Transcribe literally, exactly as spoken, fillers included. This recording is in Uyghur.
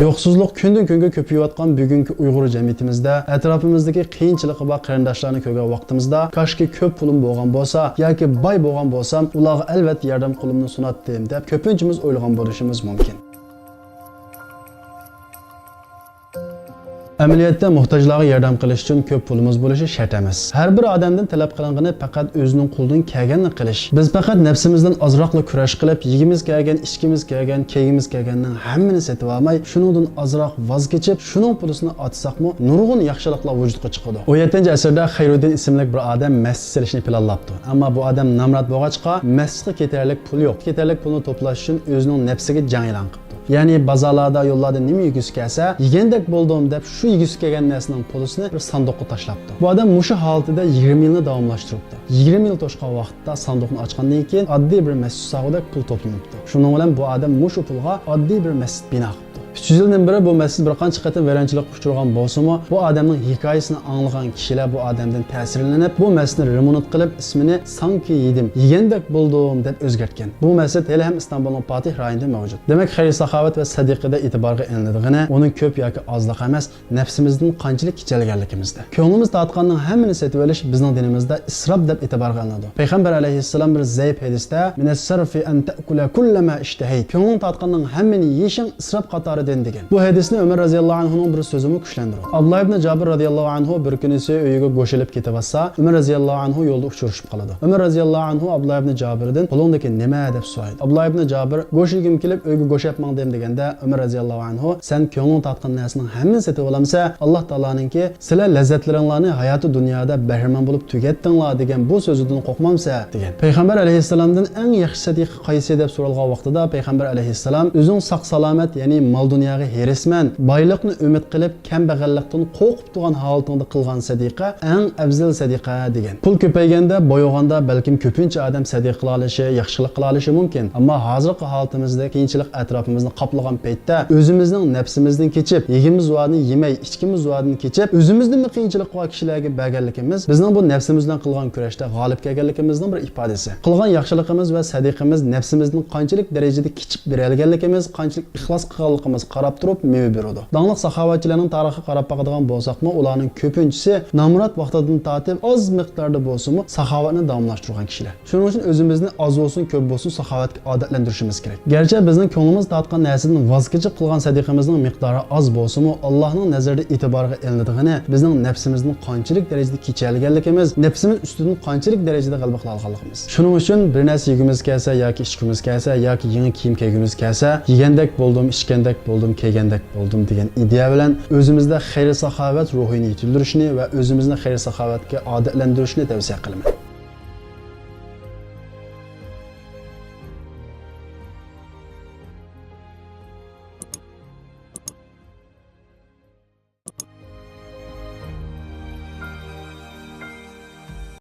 يوقسۇزلۇق كۈندىن كۈنگە كۆپىيىۋاتقان بۈگۈنكى ئۇيغۇر جەمئىيىتىمىزدە ئەتراپىمىزدىكى قىيىنچىلىقى بار قېرىنداشلارنى كۆرگەن ۋاقتىمىزدا، كاشكى كۆپ پۇلۇم بولغان بولسا ياكى باي بولغان بولسام، ئۇلارغا ئەلۋەتتە ياردەم قولۇمنى سۇناتتىم، دەپ كۆپىنچىمىز ئويلىغان بولۇشىمىز مۇمكىن. ئەمەلىيەتتە موھتاجلارغا ياردەم قىلىش ئۈچۈن كۆپ پۇلىمىز بولۇشى شەرت ئەمەس. ھەر بىر ئادەمدىن تەلەپ قىلىنغىنى پەقەت ئۆزىنىڭ قولىدىن كەلگەننى قىلىش. بىز پەقەت نەپسىمىز بىلەن ئازراقلا كۈرەش قىلىپ، يېگۈمىز كەلگەن، ئىچكۈمىز كەلگەن، كىيگۈمىز كەلگەننىڭ ھەممىنى سېتىۋالماي، شۇنىڭدىن ئازراق ۋاز كېچىپ، شۇنىڭ پۇلىسىنى ئاتىساقمۇ نۇرغۇن ياخشىلىقلار ۋۇجۇدقا چىقىدۇ. ئون يەتتىنچى ئەسىردە خەيرۇددىن ئىسىملىك بىر ئادەم مەسچىت سېلىشنى پىلانلاپتۇ. ئەمما بۇ ئادەم نامرات بولغاچقا، مەسچىتقا كېتەرلىك پۇل يوق. كېتەرلىك پۇلنى توپلاش ئۈچۈن ئۆزىنىڭ نەپسىگە جەڭ ئېلان قىپتۇ. يەنى بازارلاردا، يوللاردا نېمە يېگۈسى كەلسە، يېگەندەك بولدۇم دەپ شۇ يېگۈسى كەلگەن نەرسىنىڭ پۇلىسىنى بىر ساندۇققا تاشلاپتۇ. بۇ ئادەم مۇشۇ ھالىتىدە يىگىرمە يىلنى داۋاملاشتۇرۇپتۇ. يىگىرمە يىل توشقان ۋاقىتتا ساندۇقنى ئاچقاندىن كېيىن ئاددىي بىر مەسچىت ساغۇدەك پۇل توپلىنىپتۇ. شۇنىڭ بىلەن بۇ ئادەم مۇشۇ پۇلغا ئاددىي بىر مەسچىت بىنا قىپتۇ. ئۈچ يۈز يىلدىن بېرى بۇ مەسچىت بىر قانچە قېتىم ۋەيرانچىلىققا ئۇچرىغان بولسىمۇ، بۇ ئادەمنىڭ ھېكايىسىنى ئاڭلىغان كىشىلەر بۇ ئادەمدىن تەسىرلىنىپ، بۇ مەسچىتنى رېمونت قىلىپ، ئىسمىنى سانكى يېدىم، يېگەندەك بولدۇم، دەپ ئۆزگەرتكەن. بۇ مەسچىت ھېلىھەم ئىستانبۇلنىڭ پاتىھ رايونىدا مەۋجۇت. دېمەك، خەير-ساخاۋەت ۋە سەدىقىدە ئېتىبارغا ئېلىنىدىغىنى ئۇنىڭ كۆپ ياكى ئازلىقى ئەمەس، نەپسىمىزدىن قانچىلىك كېچەلگەنلىكىمىزدە. كۆڭلىمىز تارتقاننىڭ ھەممىنى سېتىۋېلىش بىزنىڭ دىنىمىزدا ئىسراپ دەپ ئېتىبارغا ئېلىنىدۇ. پەيغەمبەر ئەلەيھىسسالام بىر زەئىپ ھەدىستە، «مىنەسسەرفى ئەن تەئكۇلە كۇللەما ئىشتەھەيت.» كۆڭلۈڭ تارتقاننىڭ ھەممىنى يېيىشىڭ ئىسراپ قاتارىدىن، دېگەن. بۇ ھەدىسنى ئۆمەر رەزىياللاھۇ ئەنھۇنىڭ بىر سۆزىمۇ كۈچلەندۈرىدۇ. ئابدۇللا ئىبنى جابىر رەزىياللاھۇ ئەنھۇ بىر كۈنىسى ئۆيىگە گۆش ئېلىپ كېتىۋاتسا، ئۆمەر رەزىياللاھۇ ئەنھۇ يولدا ئۇچرىشىپ قالىدۇ. ئۆمەر رەزىياللاھۇ ئەنھۇ ئابدۇللا ئىبنى جابىردىن، «قولۇڭدىكى نېمە؟» دەپ سورايدۇ. ئابدۇللا ئىبنى جابىر، «گۆش يېگۈم كېلىپ، ئۆيگە گۆش ئەپ ماڭدىم» دېگەندە، ئۆمەر رەزىياللاھۇ ئەنھۇ، «سەن كۆڭلۈڭ تارتقان نەرسىنىڭ ھەممىنى سېتىۋالامسەن؟ ئاللا تائالانىڭكى سىلەر لەززەتلىرىڭلارنى ھاياتىي دۇنيادا بەھرىمەن بولۇپ تۈگەتتىڭلار دېگەن بۇ سۆزىدىن قورقمامسەن؟» دېگەن. پەيغەمبەر ئەلەيھىسسالامدىن ئەڭ ياخشى سەدىقە قايسى دەپ سورالغان ۋاقتىدا پەيغەمبەر ئەلەيھىسسالام، «ئۆزۈڭ ساق-سالامەت، يەنى مال-دۇنياغا ھېرىسمەن، بايلىقنى ئۈمىد قىلىپ، كەمبەغەللىكتىن قورقۇپ تۇرغان ھالىتىڭدە قىلغان سەدىقە ئەڭ ئەۋزەل سەدىقە» دېگەن. پۇل كۆپەيگەندە، باي بولغاندا بەلكىم كۆپىنچە ئادەم سەدىقە قىلالىشى، ياخشىلىق قىلالىشى مۇمكىن. ئەمما ھازىرقى ھالىتىمىزدە قىيىنچىلىق ئەتراپىمىزنى قاپلىغان پەيتتە ئۆزىمىزنىڭ نەپسىمىزدىن كېچىپ، يېگىمىز بارنى يېمەي، ئىچكىمىز بارىدىن كېچىپ، ئۆزىمىزدىنمۇ قىيىنچىلىقى بار كىشىلەرگە بەرگەنلىكىمىز بىزنىڭ بۇ نەپسىمىز بىلەن قىلغان كۈرەشتە غالىب كەلگەنلىكىمىزنىڭ بىر ئىپادىسى. قىلغان ياخشىلىقىمىز ۋە سەدىقىمىز نەپسىمىزدىن قانچىلىك دەرىجىدە كېچىپ بېرەلىگەنلىكىمىز، قانچىلىك ئىخلاس قىلغانلىقىمىزغا قاراپ تۇرۇپ مېۋە بېرىدۇ. داڭلىق ساخاۋەتچىلەرنىڭ تارىخىغا قاراپ باقىدىغان بولساقمۇ، ئۇلارنىڭ كۆپىنچىسى نامرات ۋاقتىدىن تارتىپ ئاز مىقداردا بولسىمۇ ساخاۋەتنى داۋاملاشتۇرغان كىشىلەر. شۇنىڭ ئۈچۈن ئۆزىمىزنى ئاز بولسۇن، كۆپ بولسۇن ساخاۋەتكە ئادەتلەندۈرۈشىمىز كېرەك. گەرچە بىزنىڭ كۆڭلىمىز تارتقان نەرسىدىن ۋاز كېچىپ قىلغان سەدىقىمىزنىڭ مىقدارى ئاز بولسىمۇ، ئاللانىڭ نەزىرىدە ئېتىبارغا ئېلىنىدىغىنى بىزنىڭ نەپسىمىزدىن قانچىلىك دەرىجىدە كېچەلىگەنلىكىمىز، نەپسىمىز ئۈستىدىن قانچىلىك دەرىجىدە غەلىبە قىلالىغانلىقىمىز. شۇنىڭ ئۈچۈن بىر نەرسە يېگۈمىز كەلسە ياكى ئىچكۈمىز كەلسە ياكى يېڭى كىيىم كىيگۈمىز كەلسە، يېگەندەك بولدۇم، ئىچكەندەك بولدۇم، كىيگەندەك بولدۇم دېگەن ئىدىيە بىلەن ئۆزىمىزدە خەير-ساخاۋەت روھىنى يېتىلدۈرۈشنى ۋە ئۆزىمىزنى خەير-ساخاۋەتكە ئادەتلەندۈرۈشنى تەۋسىيە قىلىمەن.